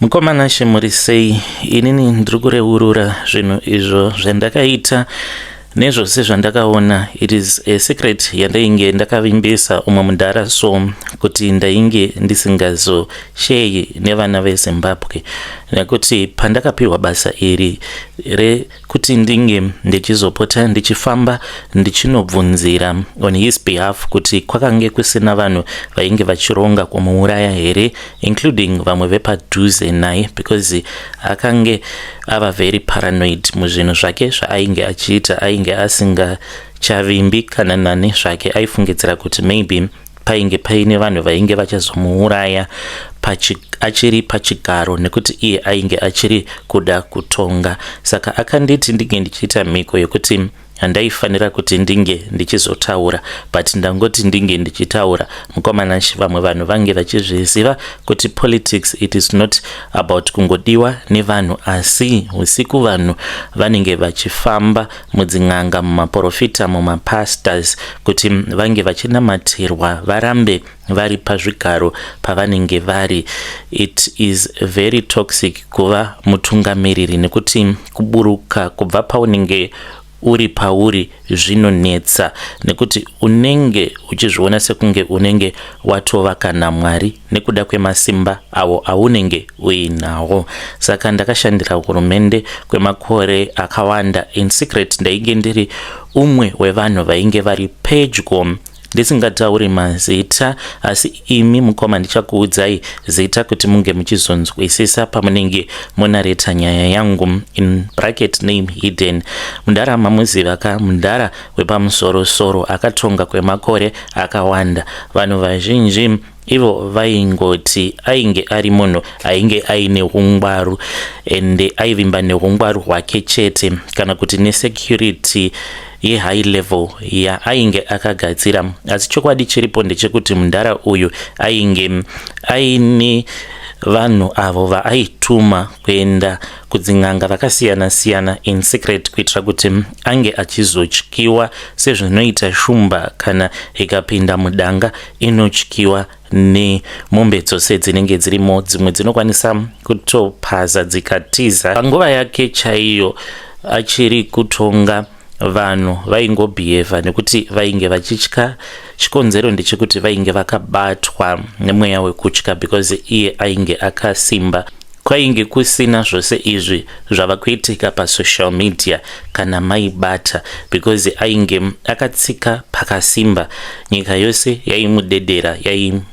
Mukoma Nashe muri sei? Inini ndiri kureurura zvinhu izvo zvandakaita nezvose zvandakaona. It is a secret yandainge ndakavimbisa umwe mudhara so kuti ndainge ndisingazosheyi nevana veZimbabwe nekuti pandakapiwa basa iri rekuti ndinge ndichizopota ndichifamba ndichinobvunzira on his behalf kuti kwakange kusina vanhu vainge vachironga kumuuraya here, including vamwe vepadhuze naye, because akange ava very paranoid muzvinhu zvake zvaainge achiita. Ainge asingachavimbi kana nani zvake. Aifungidzira kuti maybe painge paine vanhu vainge vachazomuuraya achiri pachigaro nekuti iye ainge achiri kuda kutonga. Saka akanditi ndinge ndichiita mhiko yekuti handaifanira kuti ndinge ndichizotaura, but ndangoti ndinge ndichitaura, mukoma Nashe. Vamwe vanhu vange vachizviziva kuti politics, it is not about kungodiwa nevanhu, asi usiku vanhu vanenge vachifamba mudzin'anga, mumaprofita, mumapastors kuti vange vachinamatirwa varambe vari pazvigaro pavanenge vari. It is very toxic kuva mutungamiriri nekuti kuburuka kubva paunenge uri pauri zvinonetsa, nekuti unenge uchizviona sekunge unenge watova kana Mwari nekuda kwemasimba awo aunenge uinawo. Saka ndakashandira hurumende kwemakore akawanda in secret. Ndainge ndiri umwe wevanhu vainge vari pedyo, ndisingatauri mazita, asi imi mukoma ndichakuudzai zita kuti munge muchizonzwisisa pamunenge munareta nyaya yangu, in bracket name hidden. Mudhara mamuziva ka, mudhara wepamusorosoro akatonga kwemakore akawanda. Vanhu vazhinji ivo vaingoti ainge ari munhu ainge aine ungwaru ende aivimba neungwaru hwake chete, kana kuti nesecurity yehigh level yaainge akagadzira. Asi chokwadi chiripo ndechekuti mudhara uyu ainge aine vanhu avo vaaituma kuenda kudzin'anga vakasiyana-siyana in secret kuitira kuti ange achizotyiwa sezvinoita shumba kana ikapinda mudanga, inotyiwa nemombe dzose dzinenge dzirimo. Dzimwe dzinokwanisa kutopaza dzikatiza. Panguva yake chaiyo achiri kutonga, vanhu vaingobhiyevha nekuti vainge vachitya. Chikonzero ndechekuti vainge vakabatwa nemweya wekutya because iye ainge akasimba. Kwainge kusina zvose izvi zvava kuitika pasocial media kana maibata, because ainge akatsika pakasimba. Nyika yose yaimudedera,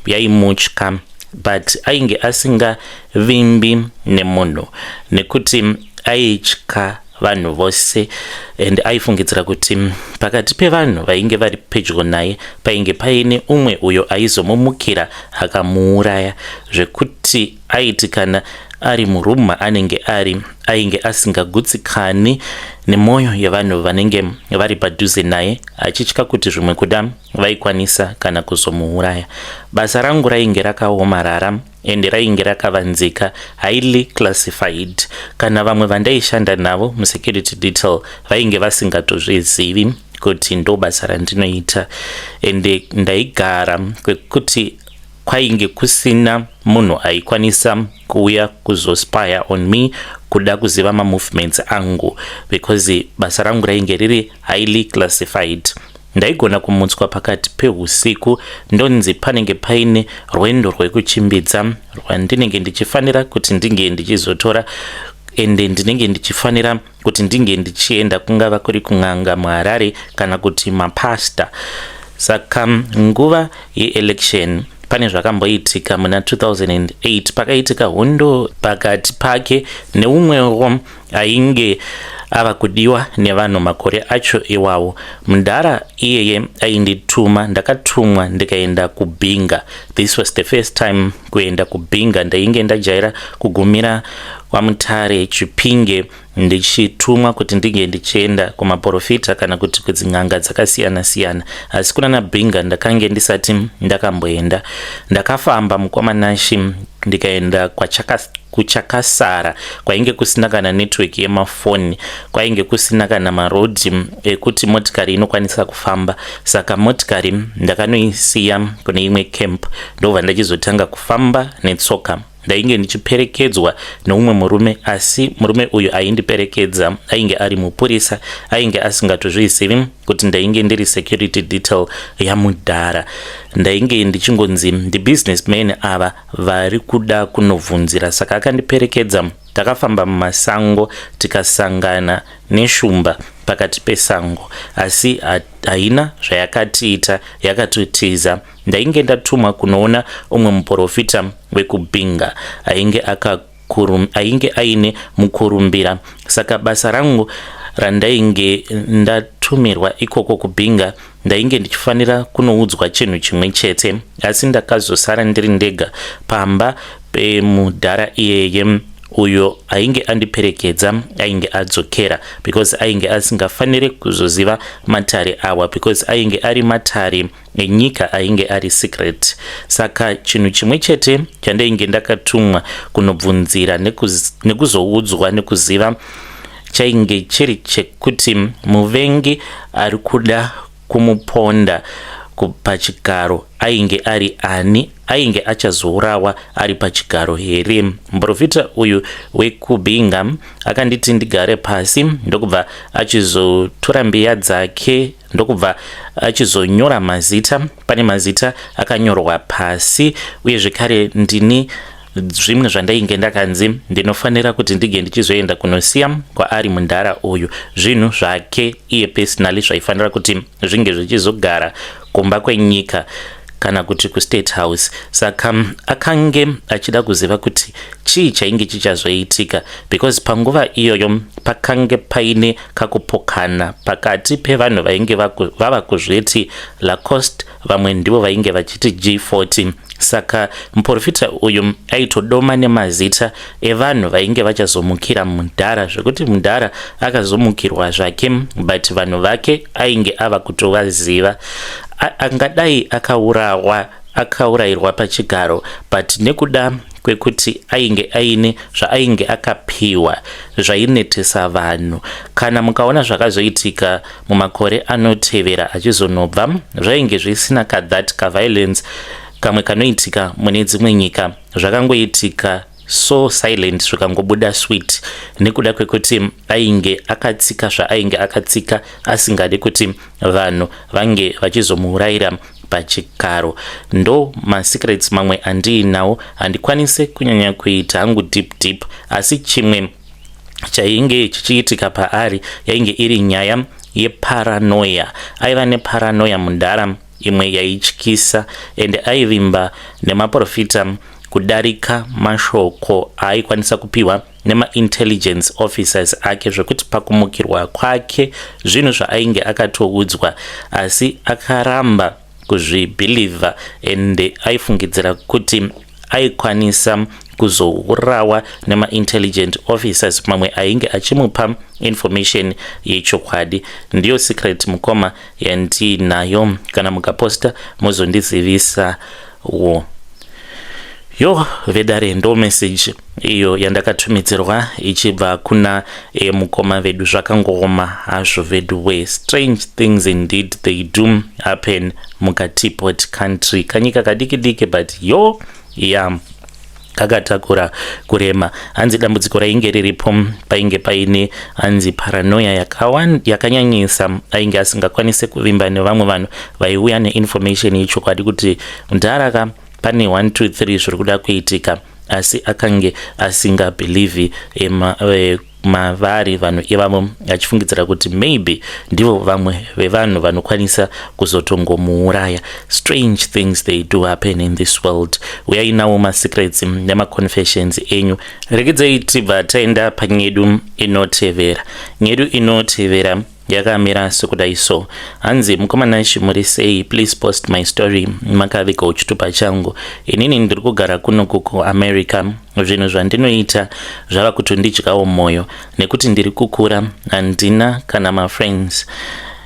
yaimutya, but ainge asingavimbi nemunhu nekuti aitya vanhu vose and aifungidzira kuti pakati pevanhu vainge vari pedyo naye painge paine umwe uyo aizomumukira akamuuraya, zvekuti aiti kana ari murumu maanenge ari, ainge asingagutsikani nemwoyo yevanhu vanenge vari padhuze naye, achitya kuti zvimwe kuda vaikwanisa kana kuzomuuraya. Basa rangu rainge rakaomarara ende rainge rakavanzika, highly classified. Kana vamwe vandaishanda navo musecurity detail vainge vasingatozvizivi kuti ndo basa randinoita. Ende ndaigara kwekuti kwainge kusina munhu aikwanisa kuuya kuzospya on me, kuda kuziva mamovements angu, because basa rangu rainge riri highly classified. Ndaigona kumutswa pakati peusiku ndonzi panenge paine rwendo rwekuchimbidza rwandinenge ndichifanira kuti ndinge ndichizotora, ende ndinenge ndichifanira kuti ndinge ndichienda, kungava kuri kun'anga muHarare kana kuti mapasta. Saka nguva yeelection pane zvakamboitika muna 2008. Pakaitika hondo pakati pake neumwewo ainge ava kudiwa nevanhu makore acho iwawo. Mudhara iyeye aindituma, ndakatumwa ndikaenda kuBinga. This was the first time kuenda kuBinga. Ndainge ndajaira kugumira kwaMutare, Chipinge, ndichitumwa kuti ndinge ndichienda kumaprofita kana kuti kudzin'anga dzakasiyana-siyana, asi kuna naBinga ndakange ndisati ndakamboenda. Ndakafamba, mukoma Nashe, ndikaenda kuchakasara kwainge kusina kana network yemafoni, kwainge kusina kana marodhi ekuti motikari inokwanisa kufamba. Saka motikari ndakanoisiya kune imwe camp, ndobva ndachizotanga kufamba netsoka. Ndainge ndichiperekedzwa neumwe murume, asi murume uyu aindiperekedza ainge ari mupurisa, ainge asingatozvizivi kuti ndainge ndiri security detail yamudhara. Ndainge ndichingonzi ndibusinessman ava vari kuda kunobvunzira, saka akandiperekedza. Takafamba mumasango tikasangana neshumba pakati pesango, asi haina zvayakatiita, yakatotiza. Ndainge ndatumwa kunoona umwe muprofita wekuBinga ainge ainge aine mukurumbira. Saka basa rangu randainge ndatumirwa ikoko kuBinga, ndainge ndichifanira kunoudzwa chinhu chimwe chete, asi ndakazosara ndiri ndega pamba pemudhara iyeye. Uyo ainge andiperekedza ainge adzokera because ainge asingafaniri kuzoziva matare awa, because ainge ari matare enyika ainge ari secret. Saka chinhu chimwe chete chandainge ndakatumwa kunobvunzira nekuzoudzwa nekuziva chainge chiri chekuti muvengi ari kuda kumuponda pachigaro ainge ari ani, ainge achazourawa ari pachigaro here. Muprofita uyu wekuBinga akanditi ndigare pasi, ndokubva achizotora mbiya dzake, ndokubva achizonyora mazita. Pane mazita akanyorwa pasi, uye zvekare ndini zvimwe zvandainge ndakanzi ndinofanira kuti ndige ndichizoenda kunosiya kwaari mundara uyu, zvinhu zvake iye personally zvaifanira kuti zvinge zvichizogara kumba kwenyika kana kuti kuState House. Saka akange achida kuziva kuti chii chainge chichazoitika, because panguva iyoyo pakange paine kakupokana pakati pevanhu vainge vava kuzviti Lacoste, vamwe ndivo vainge vachiti G40. Saka muprofita uyu aitodoma nemazita evanhu vainge vachazomukira mudhara, zvekuti mudhara akazomukirwa zvake, but vanhu vake ainge ava kutovaziva. Angadai akaurawa, akaurayirwa pachigaro, but nekuda kwekuti ainge aine zvaainge akapiwa zvainetesa vanhu, kana mukaona zvakazoitika mumakore anotevera achizonobva, zvainge zvisina kathat kaviolence kamwe kanoitika mune dzimwe nyika. Zvakangoitika so silent, zvikangobuda sweet, nekuda kwekuti ainge akatsika zvaainge akatsika, asingadi kuti vanhu vange vachizomuurayira pachigaro. Ndo masecrets mamwe andiinawo, handikwanisi kunyanya kuita hangu deep deep, asi chimwe chainge chichiitika paari yainge iri nyaya yeparanoia. Aiva neparanoia mundara imwe yaityisa, ende aivimba nemaprofita kudarika mashoko aaikwanisa kupiwa nemaintelligence officers ake, zvekuti pakumukirwa kwake zvinhu zvaainge akatoudzwa, asi akaramba kuzvibhilivha, ende aifungidzira kuti aikwanisa kuzourawa nemaintelligent officers mamwe ainge achimupa information yechokwadi. Ndiyo secret, mukoma, yandiinayo. Kana mukaposta muzondizivisawo. Yo vedare, ndo message iyo yandakatumidzirwa ichibva kuna mukoma vedu. Zvakangooma hazvo vedu we. Strange things indeed, they do happen mukateapot country, kanyika kadiki diki, but yo yeah, kakatakura kurema. Hanzi dambudziko rainge riripo, painge paine hanzi paranoia yakanyanyisa. Ainge asingakwanisi kuvimba nevamwe vanhu vaiuya neinformation yechokwadi kuti mudharaka pane 1 2 3 zviri kuda kuitika, asi akange asingabhilivhi mavari vanhu ivavo, achifungidzira kuti maybe ndivo vamwe vevanhu vanokwanisa kuzotongomuuraya. Strange things, they do happen in this world. Uyai nawo masecrets nemaconfessions enyu. Regedzei tibva taenda panyedu inotevera. Nyedu inotevera yakamira sekudai so. Hanzi, "Mukoma Nashi, muri sei? Please post my story, makavigawo chitupa changu. Inini ndiri kugara kunoku kuAmerica. Zvinhu zvandinoita zvava kutondidyawo mwoyo nekuti ndiri kukura, handina kana mafriends,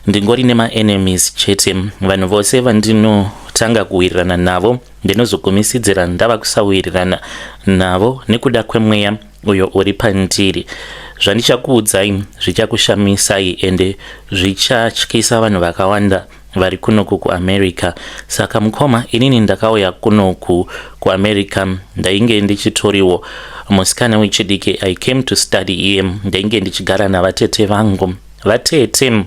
ndingori nemaenemies chete. Vanhu vose vandinotanga kuwirirana navo ndinozogumisidzira ndava kusawirirana navo nekuda kwemweya uyo uri pandiri. Zvandichakuudzai zvichakushamisai ende zvichatyisa vanhu vakawanda. vari kunoku kuAmerica. Saka mukoma, inini ndakauya kunoku kuAmerica ndainge ndichitoriwo musikana wechidiki. I came to study here. Ndainge ndichigara navatete vangu. Vatete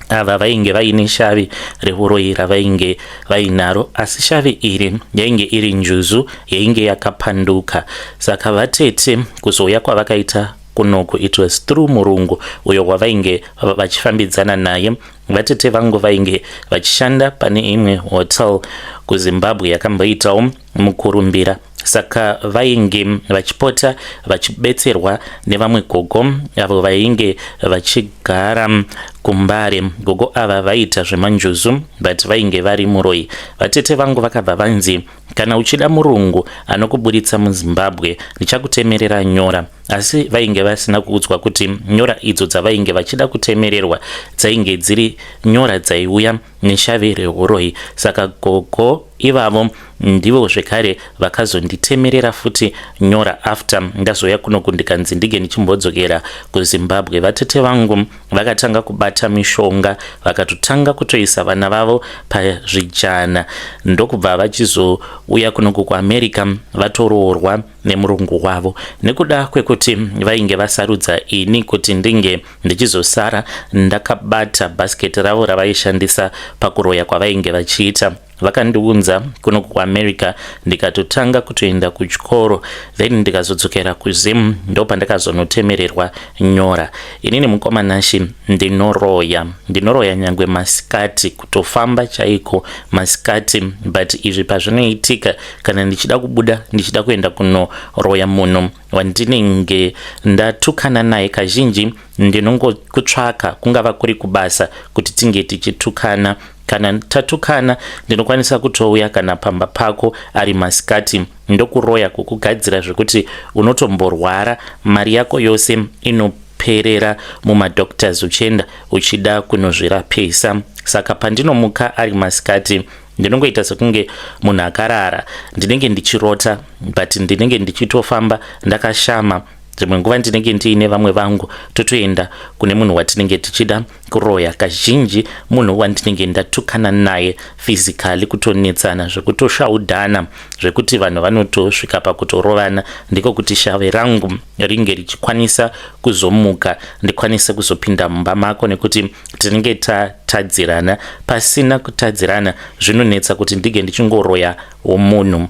ava vainge vaine shavi reuroyi ravainge vainaro, asi shavi iri yainge iri njuzu yainge yakapanduka. Saka vatete kuzouya kwavakaita kunoku, it was through murungu uyo wavainge vachifambidzana naye. Vatete vangu vainge vachishanda pane imwe hotel kuZimbabwe yakamboitawo mukurumbira. Saka vainge vachipota vachibetserwa nevamwe gogo avo vainge vachigara kuMbare. Gogo ava vaiita zvemanjuzu, but vainge vari muroyi. Vatete vangu vakabva vanzi, "Kana uchida murungu anokuburitsa muZimbabwe, ndichakutemerera nyora." Asi vainge vasina kuudzwa kuti nyora idzo dzavainge vachida kutemererwa dzainge dziri nyora dzaiuya neshavi reuroyi. Saka gogo ivavo ndivo zvekare vakazonditemerera futi nyora after ndazoya kunoku, ndikanzi ndige ndichimbodzokera kuZimbabwe. Vatete vangu vakatanga kubata mishonga, vakatotanga kutoisa vana vavo pazvijana, ndokubva vachizouya kunoku kuAmerica vatoroorwa nemurungu wavo. Nekuda kwekuti vainge vasarudza ini kuti ndinge ndichizosara ndakabata bhasiketi ravo ravaishandisa pakuroya kwavainge vachiita, vakandiunza kuno kuAmerica, ndikatotanga kutoenda kuchikoro. Then ndikazodzokera kuZim, ndopandakazonotemererwa nyora. Inini, mukoma Nashi, ndinoroya. Ndinoroya nyangwe masikati, kutofamba chaiko masikati. But izvi pazvinoitika, kana ndichida kubuda, ndichida kuenda kunoroya munhu wandinenge ndatukana naye, kazhinji ndinongokutsvaka, kungava kuri kubasa, kuti tinge tichitukana. Kana tatukana, ndinokwanisa kutouya kana pamba pako ari masikati, ndokuroya, kukugadzira zvekuti unotomborwara, mari yako yose inoperera mumadoctors uchienda uchida kunozvirapisa. Saka pandinomuka ari masikati, ndinongoita sekunge munhu akarara. Ndinenge ndichirota, but ndinenge ndichitofamba ndakashama. Dzimwe nguva ndinenge ndiine vamwe vangu, totoenda kune munhu watinenge tichida kuroya. Kazhinji munhu wandinenge ndatukana naye physically, kutonetsana zvekutoshaudhana, zvekuti vanhu vanotosvika pakutorovana. Ndiko kuti shave rangu ringe richikwanisa kuzomuka, ndikwanise kuzopinda mumba mako, nekuti tinenge tatadzirana. Pasina kutadzirana, zvinonetsa kuti ndige ndichingoroya womunhu.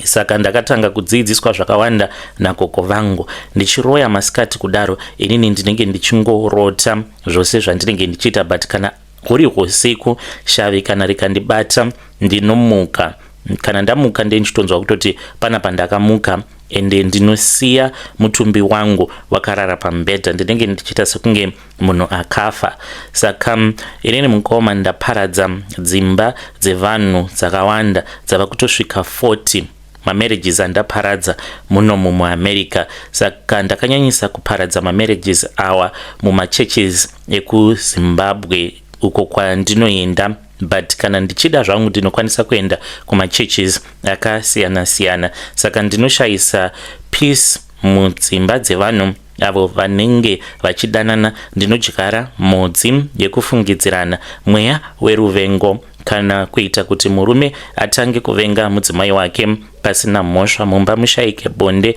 Saka ndakatanga kudzidziswa zvakawanda nagogo vangu. Ndichiroya masikati kudaro, inini ndinenge ndichingorota zvose zvandinenge ndichiita, but kana huri usiku, shavi kana rikandibata, ndinomuka. Kana ndamuka, ndendichitonzwa kutoti panapa ndakamuka, ende ndinosiya mutumbi wangu wakarara pamubhedha. Ndinenge ndichiita sekunge munhu akafa. Saka inini, mukoma, ndaparadza dzimba dzevanhu dzakawanda, dzava kutosvika 40 mamarriages andaparadza munomu muAmerica. Saka ndakanyanyisa kuparadza mamarriages awa mumachurches ekuZimbabwe uko kwandinoenda, but kana ndichida zvangu, ndinokwanisa kuenda kumachurches akasiyana-siyana. Saka ndinoshayisa peace mudzimba dzevanhu avo vanenge vachidanana. Ndinodyara mhodzi yekufungidzirana, mweya weruvengo, kana kuita kuti murume atange kuvenga mudzimai wake pasina mhosva, mumba mushayike bonde.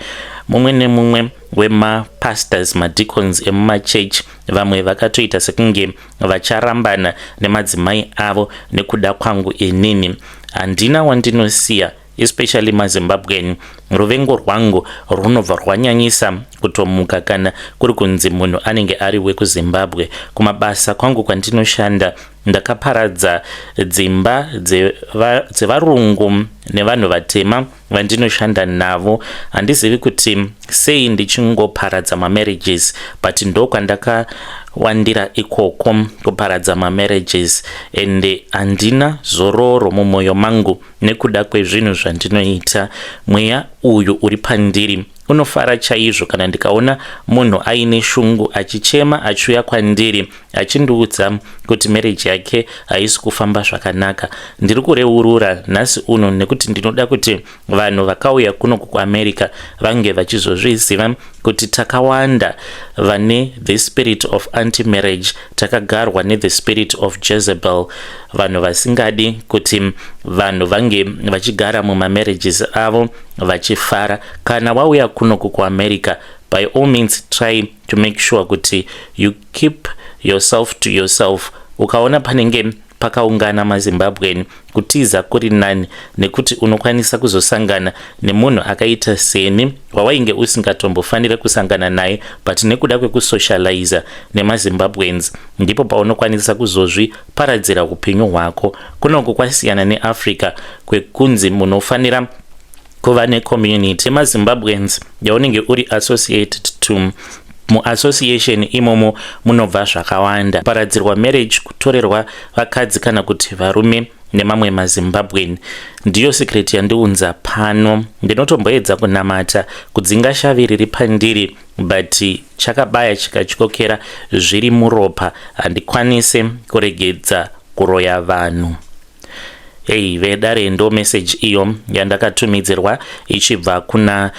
Mumwe nemumwe wemapastors, madeacons emumachechi, vamwe vakatoita sekunge vacharambana nemadzimai avo nekuda kwangu inini. Handina wandinosiya, especially maZimbabwean. Ruvengo rwangu runobva rwanyanyisa kutomuka kana kuri kunzi munhu anenge ari wekuZimbabwe. Kumabasa kwangu kwandinoshanda, ndakaparadza dzimba dzevarungu nevanhu vatema vandinoshanda navo. Handizivi kuti sei ndichingoparadza mamarriages, but ndokwandakawandira ikoko, kuparadza mamarriages, ende handina zororo mumwoyo mangu nekuda kwezvinhu zvandinoita. Mweya uyu uri pandiri unofara chaizvo kana ndikaona munhu aine shungu achichema achiuya kwandiri. achindiudza kuti marriage yake haisi kufamba zvakanaka. Ndiri kureurura nhasi uno nekuti ndinoda kuti vanhu vakauya kuno kuAmerica vange vachizozviziva kuti takawanda vane the spirit of anti-marriage, takagarwa nethe spirit of Jezebel, vanhu vasingadi kuti vanhu vange vachigara mumamarriages avo vachifara. Kana wauya kunoku kuAmerica, by all means try to make sure kuti you keep yourself to yourself. Ukaona panenge pakaungana maZimbabwean, kutiza kuri nani, nekuti unokwanisa kuzosangana nemunhu akaita seni wawainge usingatombofaniri kusangana naye, but nekuda kwekusocializa nemaZimbabweans ndipo paunokwanisa kuzozviparadzira upenyu hwako. Kunoku kwasiyana neAfrica kwekunzi munofanira kuva necommunity yemaZimbabweans yaunenge uri associated to. Muassociation imomo munobva zvakawanda: paradzirwa marriage, kutorerwa vakadzi kana kuti varume nemamwe maZimbabwean. Ndiyo secret yandiunza pano. Ndinotomboedza kunamata kudzinga shavi riri pandiri, but chakabaya chikatyokera, zviri muropa, handikwanisi kuregedza kuroya vanhu. Ei vedare, ndo message iyo yandakatumidzirwa ichibva kuna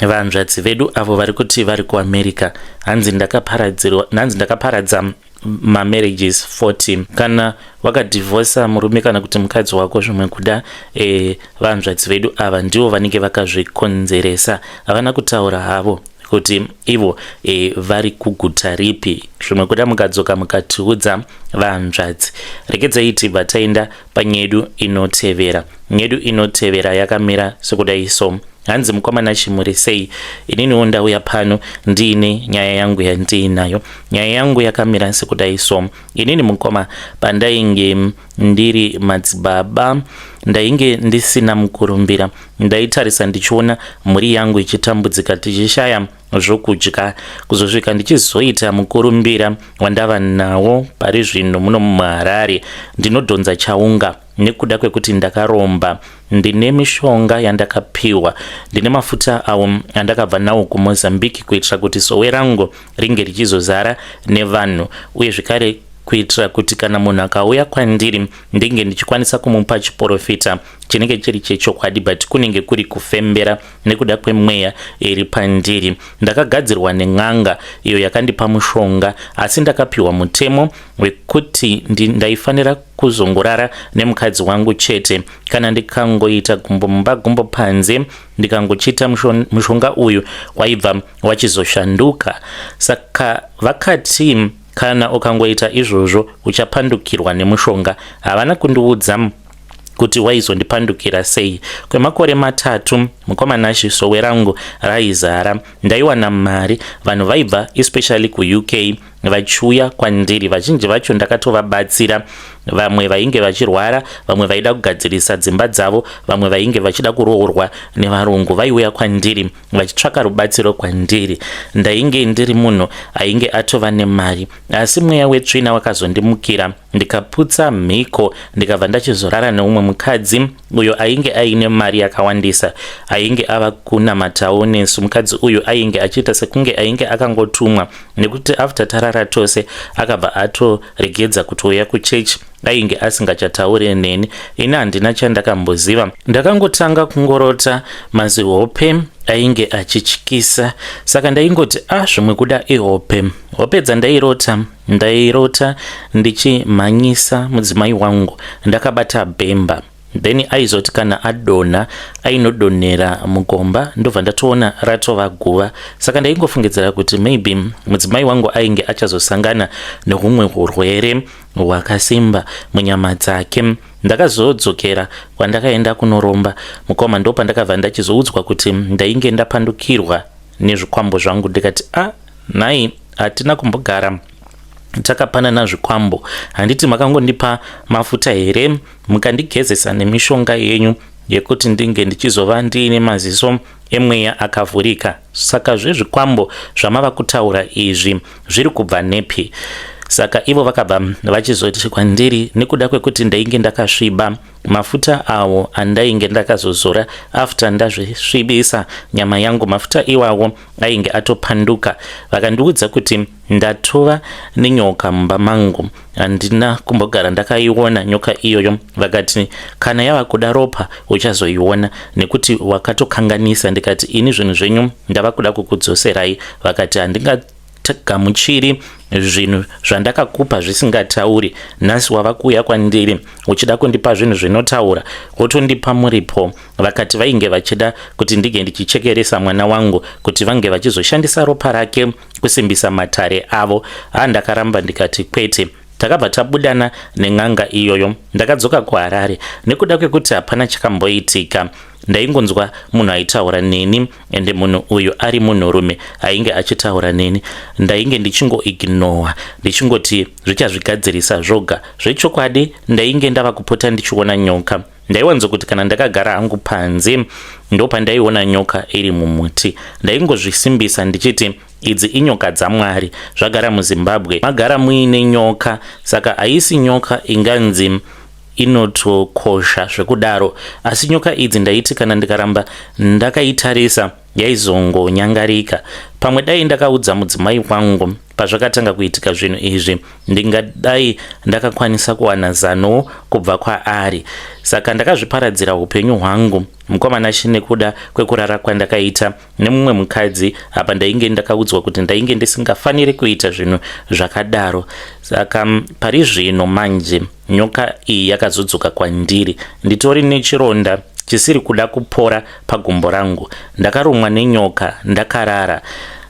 vanzvadzi vedu avo vari kuti vari kuAmerica. Hanzi ndakaparadza mamarriages 40. Kana wakadhivhosa murume kana kuti mukadzi wako, zvimwe kuda vanzvadzi vedu ava ndivo vanenge vakazvikonzeresa. Havana kutaura havo kuti ivo vari kuguta ripi. Zvimwe kuda mukadzoka mukatiudza, vanzvadzi. Regedzai tibva taenda panyedu inotevera. Nyedu inotevera yakamira sekudai so. Hanzi, "Mukomana, chimuri sei? Ininiwo ndauya pano ndiine nyaya yangu yandiinayo. Nyaya yangu yakamira sekudai so. Inini mukoma, pandainge ndiri madzibaba, ndainge ndisina mukurumbira. Ndaitarisa ndichiona mhuri yangu ichitambudzika, tichishaya zvokudya, kuzosvika ndichizoita mukurumbira wandava nawo pari zvino muno muHarare. Ndinodhonza chaunga nekuda kwekuti ndakaromba. Ndine mishonga yandakapiwa, ndine mafuta awo andakabva nawo kuMozambique kuitira kuti sowe rangu ringe richizozara nevanhu, uye zvekare kuitira kuti kana munhu akauya kwandiri ndinge ndichikwanisa kumupa chiprofita chinenge chiri chechokwadi, but kunenge kuri kufembera nekuda kwemweya iri pandiri. Ndakagadzirwa nen'anga iyo yakandipa mushonga, asi ndakapiwa mutemo wekuti ndaifanira kuzongorara nemukadzi wangu chete. Kana ndikangoita gumbo mumba, gumbo panze, ndikangochita mushonga uyu waibva wachizoshanduka. Saka vakati kana ukangoita izvozvo uchapandukirwa nemushonga. Havana kundiudza kuti waizondipandukira sei. Kwemakore 3, mukoma Nashi, sowe rangu raizara. Ndaiwana mari. Vanhu vaibva especially kuUK vachiuya kwandiri. Vazhinji vacho ndakatovabatsira, vamwe vainge vachirwara, vamwe vaida kugadzirisa dzimba dzavo, vamwe vainge vachida kuroorwa nevarungu, vaiuya kwandiri vachitsvaka rubatsiro kwandiri. Ndainge ndiri munhu ainge atova nemari, asi mweya wetsvina wakazondimukira, ndikaputsa mhiko, ndikabva ndachizorara neumwe mukadzi uyo ainge aine mari yakawandisa, ainge ava kunamatawo nesu. Mukadzi uyu ainge achiita sekunge ainge akangotumwa, nekuti after tarara tose akabva atoregedza kutouya kuchechi, ainge asingachatauri neni. Ini handina chandakamboziva. Ndakangotanga kungorota mazihope ainge achityisa, saka ndaingoti a ah, zvimwe kuda ihope." Hope dzandairota, ndairota ndichimhanyisa mudzimai wangu ndakabata bhemba, then aizoti kana adonha ainodonhera mugomba, ndobva ndatoona ratova guva. Saka ndaingofungidzira kuti maybe mudzimai wangu ainge achazosangana nehumwe urwere hwakasimba munyama dzake. Ndakazodzokera kwandakaenda kunoromba, mukoma, ndo pandakabva ndachizoudzwa kuti ndainge ndapandukirwa nezvikwambo zvangu. Ndikati, "A ah, nhai, hatina kumbogara takapanana zvikwambo. Handiti makangondipa mafuta here, mukandigezesa nemishonga yenyu yekuti ndinge ndichizova ndiine maziso emweya akavhurika? Saka zvezvikwambo zvamava kutaura izvi zviri kubva nepi?" Saka ivo vakabva vachizoti kwandiri, nekuda kwekuti ndainge ndakasviba, mafuta awo andainge ndakazozora after ndazvisvibisa nyama yangu, mafuta iwawo ainge atopanduka. Vakandiudza kuti ndatova nenyoka mumba mangu. Handina kumbogara ndakaiona nyoka iyoyo. Vakati kana yava kuda ropa uchazoiona nekuti wakatokanganisa. Ndikati ini zvinhu zvenyu ndava kuda kukudzoserai. Vakati handingagamuchiri zvinhu zvandakakupa zvisingatauri. Nhasi wava kuuya kwandiri uchida kundipa zvinhu zvinotaura, wotondipa muripo. Vakati vainge vachida kuti ndinge ndichichekeresa mwana wangu kuti vange vachizoshandisa ropa rake kusimbisa matare avo. Ha, ndakaramba ndikati kwete. Takabva tabudana nen'anga iyoyo. Ndakadzoka kuHarare nekuda kwekuti hapana chakamboitika. Ndaingonzwa munhu aitaura neni, ende munhu uyu ari munhurume ainge achitaura neni. Ndainge ndichingoignora, ndichingoti zvichazvigadzirisa zvoga. Zvechokwadi ndainge ndava kupota ndichiona nyoka. Ndaiwanzokuti kana ndakagara hangu panze, ndopandaiona nyoka iri mumuti. Ndaingozvisimbisa ndichiti idzi inyoka dzaMwari. Zvagara muZimbabwe magara muine nyoka, saka haisi nyoka inganzi inotokosha zvekudaro. Asi nyoka idzi ndaiti kana ndikaramba ndakaitarisa yaizongonyangarika. Pamwe dai ndakaudza mudzimai wangu pazvakatanga kuitika zvinhu izvi, ndingadai ndakakwanisa kuwana zano kubva kwaari. Saka ndakazviparadzira upenyu hwangu, mukoma Nashe, nekuda kwekurara kwandakaita nemumwe mukadzi. Apa ndainge ndakaudzwa kuti ndainge ndisingafaniri kuita zvinhu zvakadaro. Saka pari zvino manje nyoka iyi yakazodzoka kwandiri. Nditori nechironda chisiri kuda kupora pagumbo rangu. Ndakarumwa nenyoka ndakarara.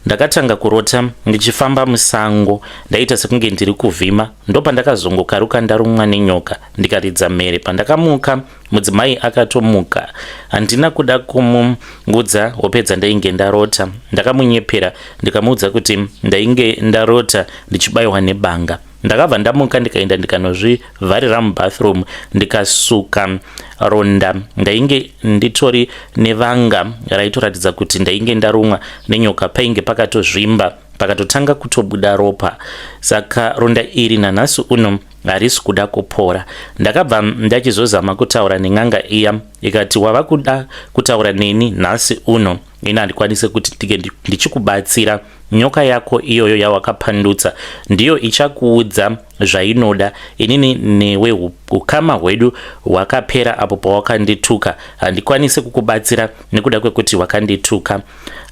Ndakatanga kurota ndichifamba musango, ndaita sekunge ndiri kuvhima, ndopandakazongokaruka ndarumwa nenyoka, ndikaridza mhere. Pandakamuka, mudzimai akatomuka. Handina kuda kumungudza hope dzandainge ndarota. Ndakamunyepera ndikamuudza kuti ndainge ndarota ndichibayiwa nebanga. Ndakabva ndamuka, ndikaenda ndikanozvivharira mubathroom, ndikasuka ronda. Ndainge nditori nevanga raitoratidza kuti ndainge ndarumwa nenyoka. Painge pakatozvimba, pakatotanga kutobuda ropa. Saka ronda iri nanhasi uno harisi kuda kupora. Ndakabva ndachizozama kutaura nen'anga iya, ikati wava kuda kutaura neni nhasi uno, ini handikwanisi kuti ndinge ndichikubatsira. Nyoka yako iyoyo yawakapandutsa ndiyo ichakuudza zvainoda. Inini newe ukama hwedu hwakapera apo pawakandituka. Handikwanisi kukubatsira nekuda kwekuti wakandituka.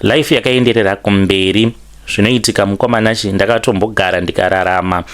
Life yakaenderera kumberi. Zvinoitika, mukoma Nashe, ndakatombogara ndikararama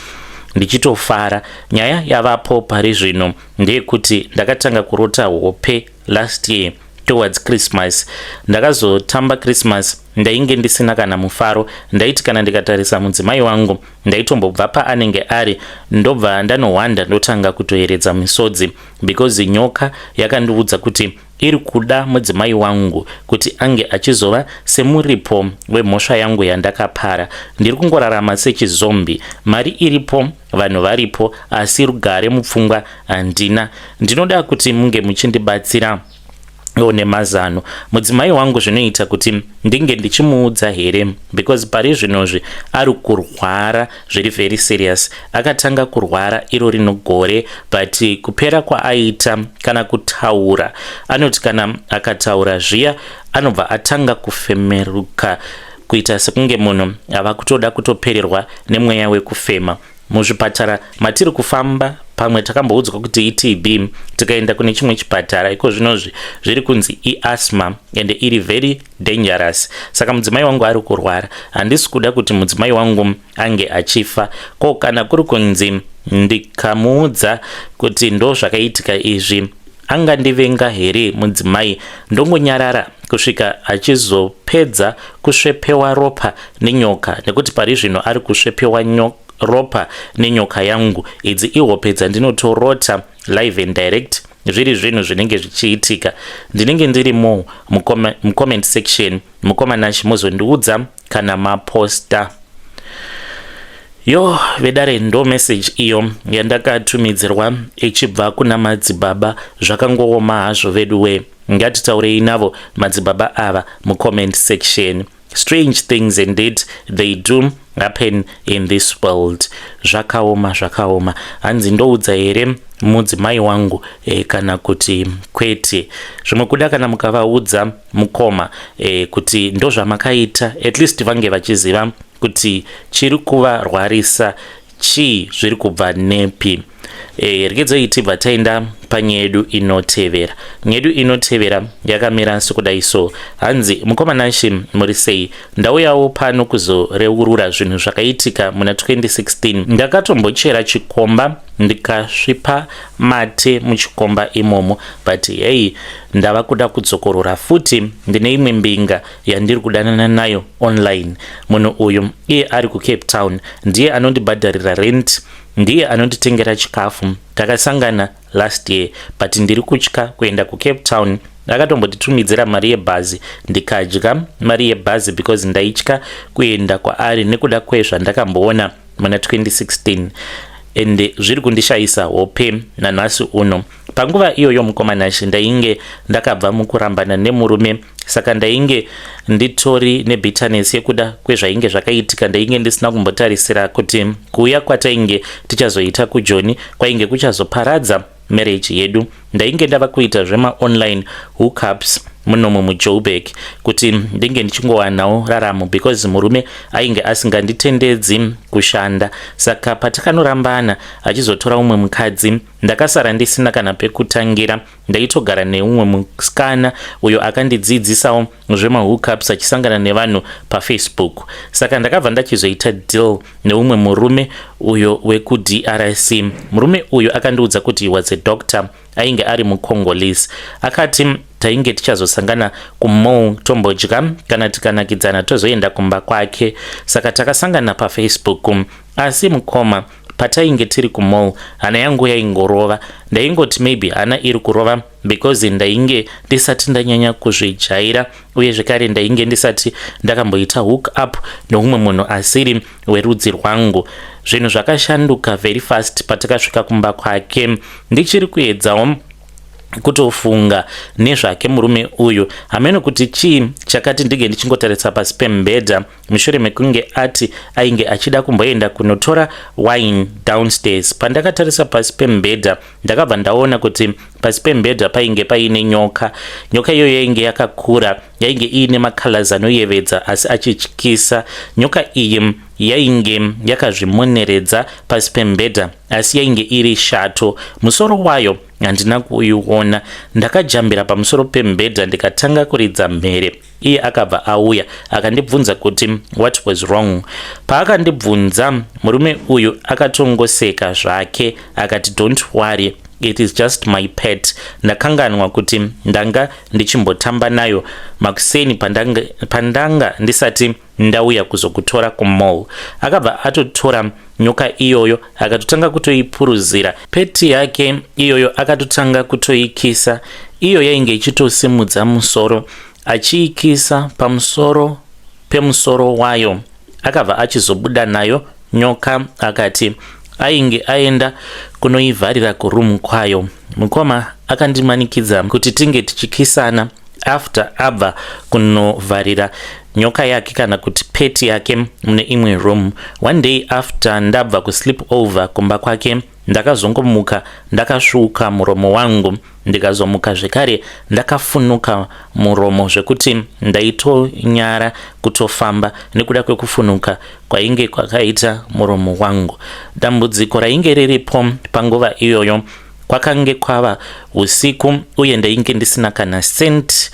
ndichitofara. Nyaya yavapo pari zvino ndeyekuti ndakatanga kurota hope last year towards Christmas. Ndakazotamba Christmas ndainge ndisina kana mufaro. Ndaiti kana ndikatarisa mudzimai wangu, ndaitombobva paanenge ari, ndobva ndanohwanda, ndotanga kutoeredza misodzi, because nyoka yakandiudza kuti iri kuda mudzimai wangu kuti ange achizova semuripo wemhosva yangu yandakapara. Ndiri kungorarama sechizombi. Mari iripo, vanhu varipo, asi rugare mupfungwa handina. Ndinoda kuti munge muchindibatsira nemazano. Mudzimai wangu zvinoita kuti ndinge ndichimuudza here? Because pari zvinozvi ari kurwara zviri very serious. Akatanga kurwara iro rino gore, but kupera kwaaita kana kutaura, anoti kana akataura zviya anobva atanga kufemeruka, kuita sekunge munhu ava kutoda kutopererwa nemweya wekufema. Muzvipatara matiri kufamba, pamwe takamboudzwa kuti iTB, tikaenda kune chimwe chipatara, iko zvinozvi zviri kunzi iasthma, ende iri very dangerous. Saka mudzimai wangu ari kurwara. Handisi kuda kuti mudzimai wangu ange achifa. Ko kana kuri kunzi ndikamuudza kuti ndo zvakaitika izvi, angandivenga here mudzimai? Ndongonyarara kusvika achizopedza kusvepewa ropa nenyoka, nekuti pari zvino ari kusvepewa ropa nenyoka yangu. Idzi ihope dzandinotorota live and direct, zviri zvinhu zvinenge zvichiitika. Ndinenge ndirimo mucomment section, mukoma Nashe, muzondiudza kana maposta. Yo vedare, ndo message iyo yandakatumidzirwa ichibva kuna madzibaba. Zvakangooma hazvo vedu we. Ngatitaurei navo madzibaba ava mucomment section. Strange things indeed, they do happen in this world. Zvakaoma, zvakaoma. Hanzi ndoudza here mudzimai wangu kana kuti kwete? Zvimwe kuda kana mukavaudza mukoma kuti ndozvamakaita, at least vange vachiziva kuti chiri kuvarwarisa chii, zviri kubva nepi. Regedzoi tibva taenda panyaya yedu inotevera. Nyaya yedu inotevera yakamira sekudai so. Hanzi, "Mukoma Nashi, muri sei? Ndauyawo pano kuzoreurura zvinhu zvakaitika muna 2016. Ndakatombochera chikomba, ndikasvipa mate muchikomba imomo, but hei, ndava kuda kudzokorora futi. Ndine imwe mbinga yandiri kudanana nayo online. Munhu uyu iye ari kuCape Town, ndiye anondibhadharira rent, ndiye anonditengera chikafu. Takasangana last year, but ndiri kutya kuenda kuCape Town. Akatombotitumidzira mari yebhazi, ndikadya mari yebhazi because ndaitya kuenda kwaari nekuda kwezvandakamboona muna 2016, ende zviri kundishayisa hope nanhasi uno. Panguva iyoyo, mukoma Nashi, ndainge ndakabva mukurambana nemurume, saka ndainge nditori nebitterness yekuda kwezvainge zvakaitika. Ndainge ndisina kumbotarisira kuti kuuya kwatainge tichazoita kuJoni kwainge kuchazoparadza marriage yedu. Ndainge ndava kuita zvemaonline hookups munomu muJoburg kuti ndinge ndichingowanawo raramo, because murume ainge asinganditendedzi kushanda. Saka patakanorambana achizotora umwe mukadzi, ndakasara ndisina kana pekutangira. Ndaitogara neumwe musikana uyo akandidzidzisawo zvemahookups achisangana nevanhu paFacebook. Saka ndakabva ndachizoita deal neumwe murume uyo wekuDRC. Murume uyu akandiudza kuti he was a doctor, ainge ari muCongolese. Akati tainge tichazosangana kumall, tombodya, kana tikanakidzana tozoenda kumba kwake. Saka takasangana paFacebook. Asi mukoma, patainge tiri kumall, hana yangu yaingorova. Ndaingoti maybe hana iri kurova because ndainge ndisati ndanyanya kuzvijaira, uye zvekare ndainge ndisati ndakamboita hook up neumwe munhu asiri werudzi rwangu. Zvinhu zvakashanduka very fast patakasvika kumba kwake. Ndichiri kuedzawo kutofunga nezvake murume uyu. Hameno kuti chii chakati ndinge ndichingotarisa pasi pemubhedha mushure mekunge ati ainge achida kumboenda kunotora wine downstairs. Pandakatarisa pasi pemubhedha, ndakabva ndaona kuti pasi pemubhedha painge paine nyoka. Nyoka iyoyo yainge yakakura, yainge iine macolors anoyevedza asi achityisa. Nyoka iyi yainge yakazvimoneredza pasi pemubhedha, asi yainge iri shato. Musoro wayo handina kuiona. Ndakajambira pamusoro pemubhedha ndikatanga kuridza mhere. Iye akabva auya akandibvunza kuti what was wrong. Paakandibvunza, murume uyu akatongoseka zvake akati, 'Don't worry, it is just my pet. Ndakanganwa kuti ndanga ndichimbotamba nayo makuseni pandanga ndisati ndauya kuzokutora kumall.' Akabva atotora nyoka iyoyo, akatotanga kutoipuruzira. Pet yake iyoyo akatotanga kutoikisa. Iyo yainge ichitosimudza musoro, achiikisa pamusoro pemusoro wayo. Akabva achizobuda nayo nyoka, akati ainge aenda kunoivharira kuroom kwayo. Mukoma, akandimanikidza kuti tinge tichikisana after abva kunovharira nyoka yake, kana kuti pet yake, mune imwe room. One day after ndabva kusleep over kumba kwake, ndakazongomuka ndakasvuka muromo wangu, ndikazomuka zvekare ndakafunuka muromo zvekuti ndaitonyara kutofamba nekuda kwekufunuka kwainge kwakaita muromo wangu. Dambudziko rainge riripo panguva iyoyo, kwakange kwava usiku uye ndainge ndisina kana cent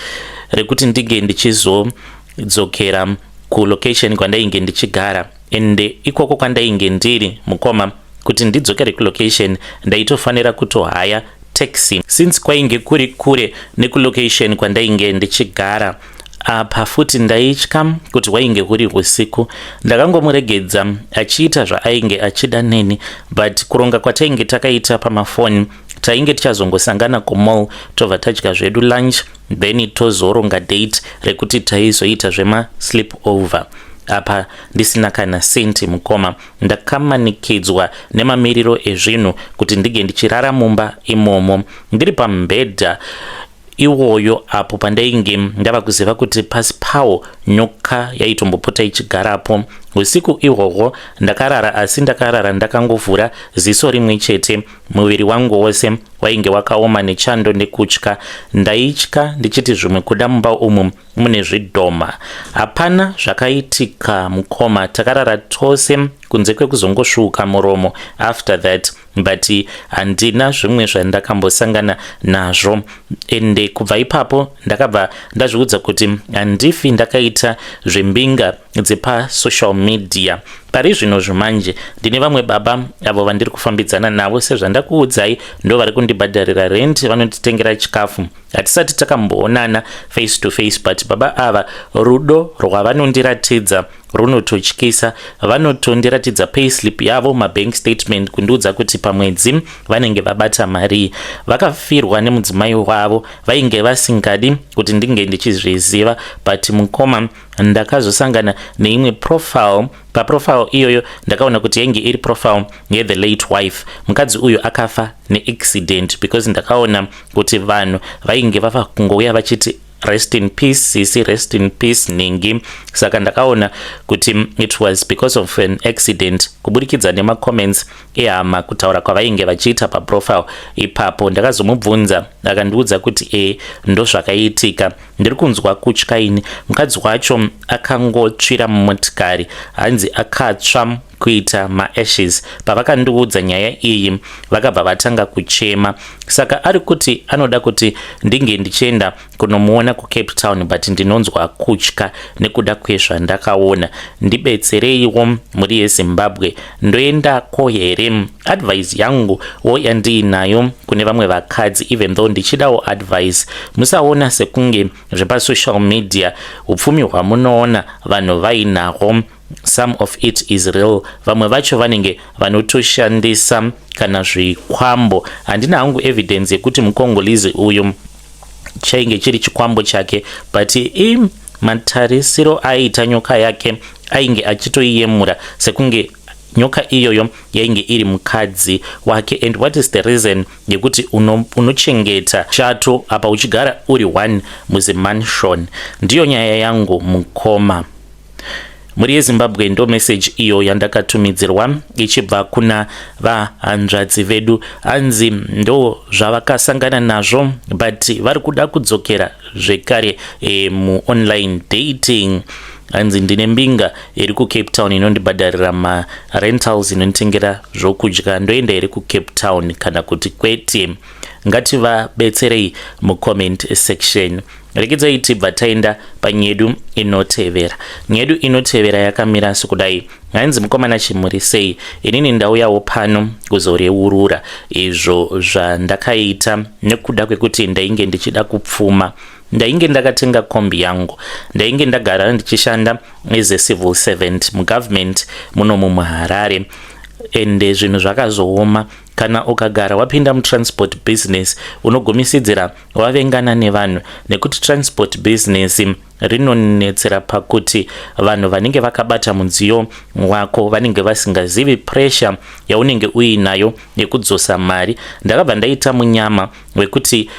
rekuti ndinge ndichizodzokera kulocation kwandainge ndichigara. Ende ikoko kwandainge ndiri, mukoma, kuti ndidzokere kulocation ndaitofanira kutohaya taxi, since kwainge kuri kure nekulocation kwandainge ndichigara. Apa futi ndaitya kuti hwainge huri usiku. Ndakangomuregedza achiita zvaainge achida neni, but kuronga kwatainge takaita pamafoni, tainge tichazongosangana kumall, tobva tadya zvedu lunch, then tozoronga date rekuti taizoita zvemasleep over. Apa ndisina kana senti, mukoma. Ndakamanikidzwa nemamiriro ezvinhu kuti ndinge ndichirara mumba imomo ndiri pamubhedha. Iwoyo apo pandainge ndava kuziva kuti pasi pawo nyoka yaitombopota ichigarapo. Usiku ihwohwo ndakarara, asi ndakarara ndakangovhura ziso rimwe chete. Muviri wangu wose wainge wakaoma nechando nekutya. Ndaitya ndichiti zvimwe kuda mumba umu mune zvidhoma. Hapana zvakaitika mukoma, takarara tose kunze kwekuzongosvuuka muromo after that, but handina zvimwe zvandakambosangana nazvo. Ende kubva ipapo ndakabva ndazviudza kuti handifi ndakaita zvembinga dzepasocial media. Pari zvino zvimanje ndine vamwe baba avo vandiri kufambidzana navo. Sezvandakuudzai, ndo vari kundibhadharira rent, vanonditengera chikafu. Hatisati takamboonana face to face, but baba ava rudo rwavanondiratidza runototyisa. Vanotondiratidza payslip yavo, mabank statement, kundiudza kuti pamwedzi vanenge vabata mari. Vakafirwa nemudzimai wavo, vainge vasingadi kuti ndinge ndichizviziva, but mukoma, ndakazosangana neimwe profile. Paprofile iyoyo ndakaona kuti yainge iri profile yethe late wife. Mukadzi uyu akafa neaccident, because ndakaona kuti vanhu vainge vava kungouya vachiti, "Rest in peace sisi, rest in peace ningi." Saka ndakaona kuti it was because of an accident kuburikidza nemacomments ehama, kutaura kwavainge vachiita paprofile ipapo. Ndakazomubvunza, akandiudza kuti e, ndozvakaitika. Ndiri kunzwa kutya ini. Mukadzi wacho akangotsvira mumotikari, hanzi akatsva kuita maashes. Pavakandiudza nyaya iyi vakabva vatanga kuchema. Saka ari kuti anoda kuti ndinge ndichienda kunomuona kuCape Town, but ndinonzwa kutya nekuda kwezvandakaona. Ndibetsereiwo, mhuri yeZimbabwe, ndoendako here? Advice yangu wo yandiinayo kune vamwe vakadzi, even though ndichidawo advice, musaona sekunge zvepasocial media upfumi hwamunoona vanhu vainahwo, some of it is real. Vamwe vacho vanenge vanotoshandisa kana zvikwambo. Handina hangu evidence yekuti mukongolizi uyu chainge chiri chikwambo chake, but i matarisiro aiita nyoka yake, ainge achitoiyemura sekunge nyoka iyoyo yainge iri mukadzi wake. And what is the reason yekuti unochengeta uno shato apa uchigara uri one muzimansion? Ndiyo nyaya yangu mukoma. Mhuri yeZimbabwe, ndo meseji iyo yandakatumidzirwa ichibva kuna vahanzvadzi vedu. Hanzi ndo zvavakasangana nazvo, but vari kuda kudzokera zvekare muonline dating. Hanzi ndine mbinga iri kuCape Town inondibhadharira marentals, inonditengera zvokudya. Ndoenda here kuCape Town kana kuti kwete? Ngativabetserei mucomment section. Rekedzai tibva taenda panyedu inotevera. Nyedu inotevera yakamira sekudai. Hanzi, "Mukomana, chimuri sei? Inini ndauyawo pano kuzoreurura izvo zvandakaita nekuda kwekuti ndainge ndichida kupfuma. Ndainge ndakatenga kombi yangu. Ndainge ndagara ndichishanda as a civil servant mugovernment munomu muHarare, ende zvinhu zvakazooma. Kana ukagara wapinda mutransport business, unogumisidzira wavengana nevanhu, nekuti transport business rinonetsera pakuti vanhu vanenge vakabata mudziyo wako vanenge vasingazivi pressure yaunenge uinayo yekudzosa mari. Ndakabva ndaita munyama wekuti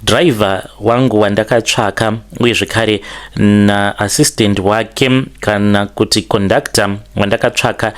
driver wangu wandakatsvaka, uye zvekare naassistant wake kana kuti conductor wandakatsvaka,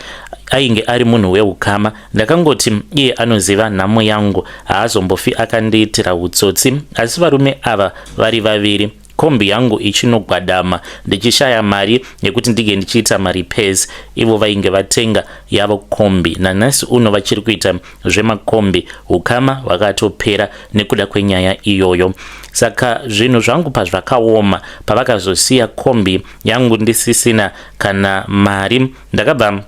ainge ari munhu weukama. Ndakangoti iye anoziva nhamo yangu, haazombofi akandiitira utsotsi. Asi varume ava vari vaviri, kombi yangu ichinogwadama, ndichishaya mari yekuti ndinge ndichiita marepairs, ivo vainge vatenga yavo kombi. Nanhasi uno vachiri kuita zvemakombi. Ukama hwakatopera nekuda kwenyaya iyoyo. Saka zvinhu zvangu pazvakaoma, pavakazosiya kombi yangu ndisisina kana mari, ndakabva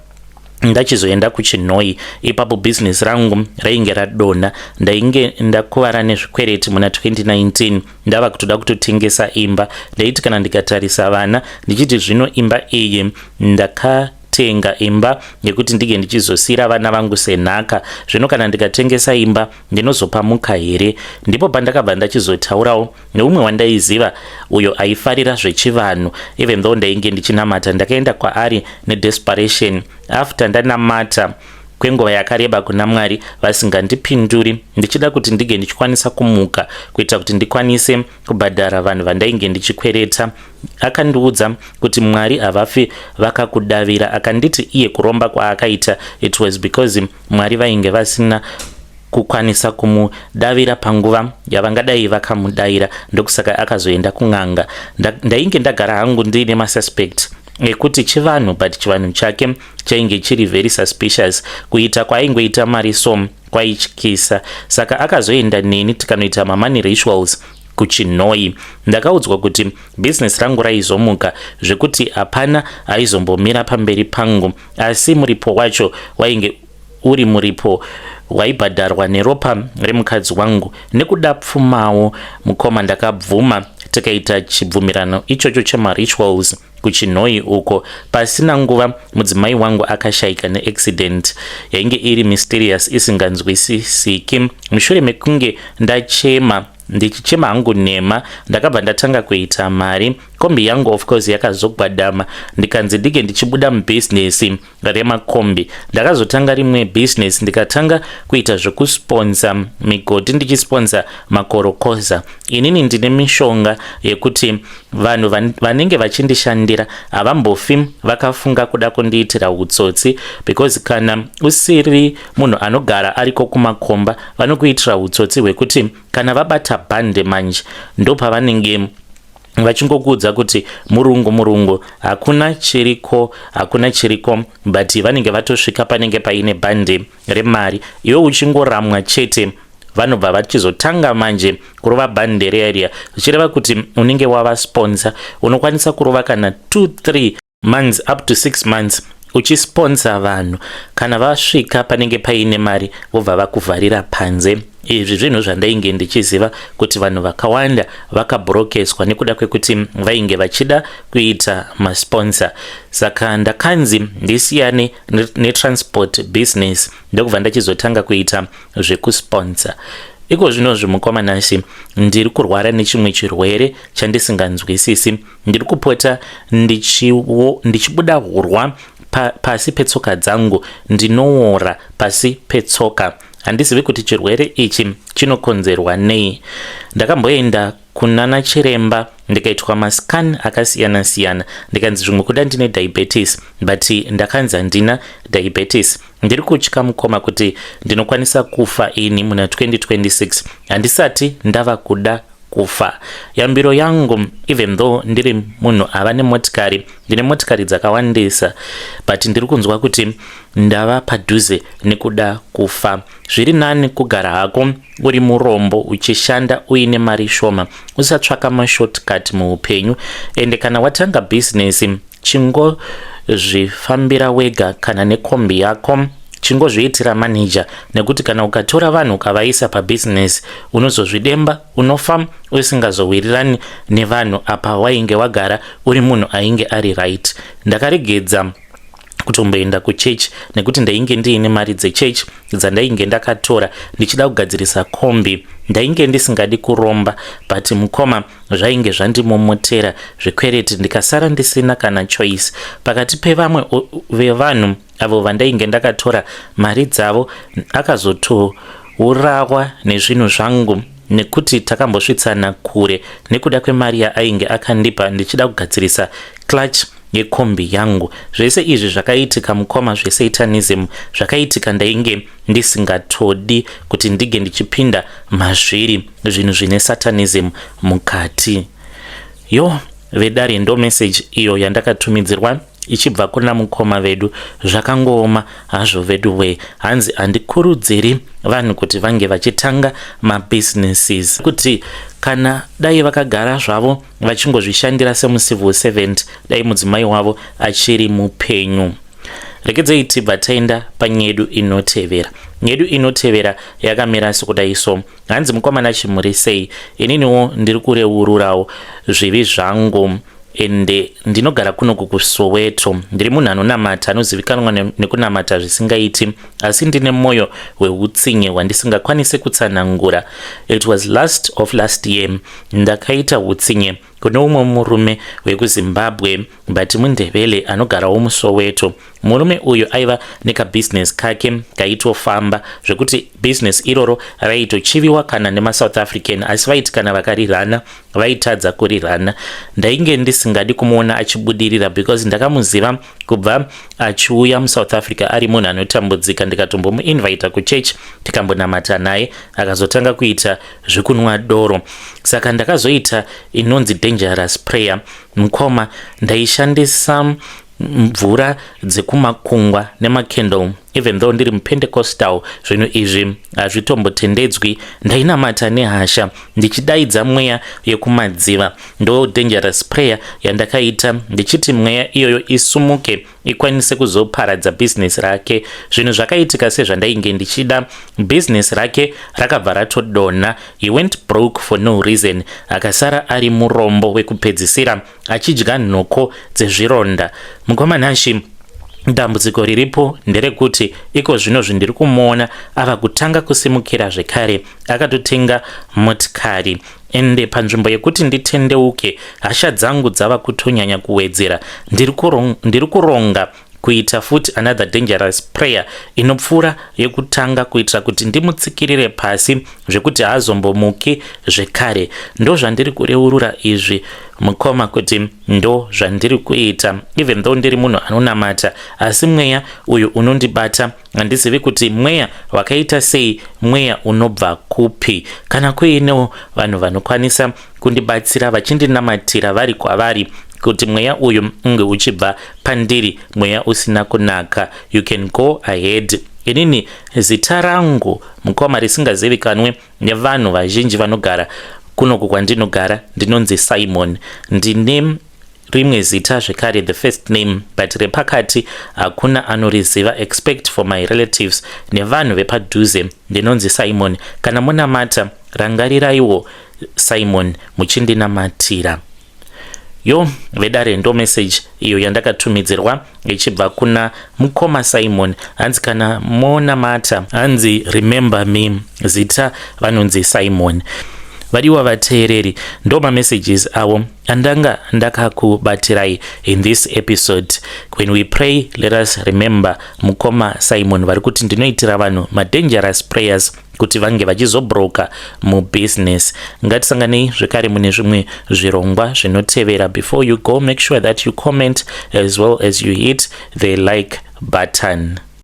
ndachizoenda kuChinhoi. Ipapo bhizinesi rangu rainge radonha, ndainge ndakuvara nezvikwereti. Muna 2019 ndava kutoda kutotengesa imba. Ndaiti kana ndikatarisa vana ndichiti, zvino imba iyi ndakatenga imba yekuti ndinge ndichizosiyira vana vangu senhaka, zvino kana ndikatengesa imba ndinozopamuka here? Ndipo pandakabva ndachizotaurawo neumwe wandaiziva uyo aifarira zvechivanhu. Even though ndainge ndichinamata, ndakaenda kwaari nedesperation after ndanamata. kwenguva yakareba kuna Mwari vasingandipinduri, ndichida kuti ndige ndichikwanisa kumuka kuita kuti ndikwanise kubhadhara vanhu vandainge ndichikwereta. Akandiudza kuti Mwari havafi vakakudavira. Akanditi iye kuromba kwaakaita, it was because Mwari vainge vasina kukwanisa kumudavira panguva yavangadai vakamudayira, ndokusaka akazoenda kun'anga. Ndainge ndagara hangu ndiine masuspect ekuti chivanhu, but chivanhu chake chainge chiri very suspicious. Kuita kwaaingoita mari so kwaityisa. Saka akazoenda neni tikanoita mamoney rituals kuChinhoi. Ndakaudzwa kuti bhizinesi rangu raizomuka zvekuti hapana aizombomira pamberi pangu, asi muripo wacho wainge uri muripo waibhadharwa neropa remukadzi wangu. Nekuda pfumawo, mukoma, ndakabvuma, tikaita chibvumirano ichocho chemarituals kuChinhoi uko. Pasina nguva mudzimai wangu akashayika neaccident yainge iri mysterious, isinganzwisisiki. Mushure mekunge ndachema, ndichichema hangu nhema, ndakabva ndatanga kuita mari. Kombi yangu of course yakazogwadama, ndikanzi ndinge ndichibuda mubhizinesi remakombi. Ndakazotanga rimwe bhizinesi, ndikatanga kuita zvekusponsa migodhi, ndichisponsa makorokoza. Inini ndine mishonga yekuti vanhu vanenge vachindishandira havambofi vakafunga kuda kundiitira utsotsi, because kana usiri munhu anogara ariko kumakomba, vanokuitira utsotsi hwekuti kana vabata bhande manje, ndopavanenge vachingokuudza kuti murungu, murungu, hakuna chiriko, hakuna chiriko, but vanenge vatosvika panenge paine bhande remari. Iwe uchingoramwa chete, vanobva vachizotanga manje kurova bhande riya riya, zvichireva kuti unenge wava sponsor. Unokwanisa kurova kana 2 3 months, up to 6 months uchisponsa vanhu. Kana vasvika panenge paine mari, vobva vakuvharira panze. Izvi zvinhu zvandainge ndichiziva kuti vanhu vakawanda vakabhurokeswa nekuda kwekuti vainge vachida kuita masponsor. Saka ndakanzi ndisiyane netransport business, ndokubva ndachizotanga kuita zvekusponsor. Iko zvinozvi, mukoma Nhasi, ndiri kurwara nechimwe chirwere chandisinganzwisisi. Ndiri kupota ndichibuda hurwa pasi petsoka dzangu, ndinoora pasi petsoka. Handizivi kuti chirwere ichi chinokonzerwa nei. Ndakamboenda kunana chiremba, ndikaitwa mascan akasiyana-siyana, ndikanzi zvimwe kuda ndine diabetes, but ndakanzi handina diabetes. Ndiri kutya, mukoma, kuti ndinokwanisa kufa ini muna 2026. Handisati ndava kuda kufa. Yambiro yangu, even though ndiri munhu ava nemotikari, ndine motikari dzakawandisa, but ndiri kunzwa kuti ndava padhuze nekuda kufa. Zviri nani kugara hako uri murombo uchishanda uine mari shoma. Usatsvaka mashortcut muupenyu. Ende kana watanga bhizinesi, chingozvifambira wega kana nekombi yako, chingozviitira manija, nekuti kana ukatora vanhu ukavaisa pabhizinesi, unozozvidemba. Unofa usingazowirirani nevanhu, apa wainge wagara uri munhu ainge ari right. Ndakaregedza kutomboenda kuchechi nekuti ndainge ndiine mari dzechechi dzandainge ndakatora ndichida kugadzirisa kombi. Ndainge ndisingadi kuromba, but mukoma, zvainge zvandimomotera zvikwereti, ndikasara ndisina kana choice. Pakati pevamwe vevanhu avo vandainge ndakatora mari dzavo, akazotourawa nezvinhu zvangu, nekuti takambosvitsana kure nekuda kwemari yaainge akandipa ndichida kugadzirisa clutch yekombi yangu. Zvese izvi zvakaitika, mukoma, zvesatanism zvakaitika. Ndainge ndisingatodi kuti ndige ndichipinda mazviri, zvinhu zvine satanism mukati. Yo, vedare, ndo message iyo yandakatumidzirwa ichibva kuna mukoma vedu. Zvakangooma hazvo vedu we. Hanzi handikurudziri vanhu kuti vange vachitanga mabusinesses, kuti kana dai vakagara zvavo vachingozvishandira semucivil servant, dai mudzimai wavo achiri mupenyu. Rekedzei tibva taenda panyedu inotevera. Nyedu inotevera yakamira sekudai so. Hanzi, "Mukomana, chimuri sei? Ininiwo ndiri kureururawo zvivi zvangu, ende ndinogara kunoku kuSoweto. Ndiri munhu anonamata, anozivikanwa nekunamata zvisingaiti, asi ndine mwoyo weutsinye hwandisingakwanisi kutsanangura. It was last of last year ndakaita utsinye. Kune umwe murume wekuZimbabwe, but muNdebele anogarawo muSoweto. Murume uyu aiva nekabhizinesi kake kaitofamba, zvekuti bhizinesi iroro raitochiviwa kana nemaSouth African, asi vaiti kana vakarirana vaitadza kurirana. Ndainge ndisingadi kumuona achibudirira because ndakamuziva kubva achiuya muSouth Africa ari munhu anotambudzika. Ndikatombomuinvita kuchechi, tikambonamata naye, akazotanga kuita zvekunwa doro. Saka ndakazoita inonzi dangerous prayer, mukoma. Ndaishandisa mvura dzekumakungwa nemacandle. Even though ndiri muPentecostal, zvinhu izvi hazvitombotendedzwi. Ndainamata nehasha ndichidaidza mweya yekumadziva. Ndo dangerous prayer yandakaita, ndichiti mweya iyoyo isumuke ikwanise kuzoparadza bhizinesi rake. Zvinhu zvakaitika sezvandainge ndichida. Bhizinesi rake rakabva ratodonha. He went broke for no reason. Akasara ari murombo wekupedzisira, achidya nhoko dzezvironda. Mukoma Nashi, dambudziko riripo nderekuti iko zvino zvindiri kumuona ava kutanga kusimukira zvekare, akatotenga motikari. Ende panzvimbo yekuti nditendeuke, hasha dzangu dzava kutonyanya kuwedzera. Ndiri kuronga kuita futi another dangerous prayer inopfuura yekutanga, kuitira kuti ndimutsikirire pasi zvekuti haazombomuki zvekare. Ndo zvandiri kureurura izvi, mukoma, kuti ndo zvandiri kuita. Even though ndiri munhu anonamata, asi mweya uyu unondibata. Handizivi kuti mweya wakaita sei, mweya unobva kupi. Kana kuinewo vanhu vanokwanisa kundibatsira vachindinamatira vari kwavari kuti mweya uyu unge uchibva pandiri, mweya usina kunaka, you can go ahead. Inini zita rangu, mukoma, risingazivikanwe nevanhu vazhinji vanogara kunoku kwandinogara, ndinonzi Simon. Ndine rimwe zita zvekare, the first name, but repakati hakuna anoriziva except for my relatives nevanhu vepadhuze. Ndinonzi Simon. Kana munamata, rangariraiwo Simon muchindinamatira. Yo vedare, ndo message iyo yandakatumidzirwa ichibva kuna mukoma Simon. Hanzi kana monamata, hanzi remember me, zita vanonzi Simon. Vadiwa vateereri, ndo mamessages avo andanga ndakakubatirai in this episode. When we pray, let us remember mukoma Simon vari kuti ndinoitira vanhu madangerous prayers kuti vange vachizobroka mubusiness. Ngatisanganei zvekare mune zvimwe zvirongwa zvinotevera. Before you go, make sure that you comment as well as you hit the like button.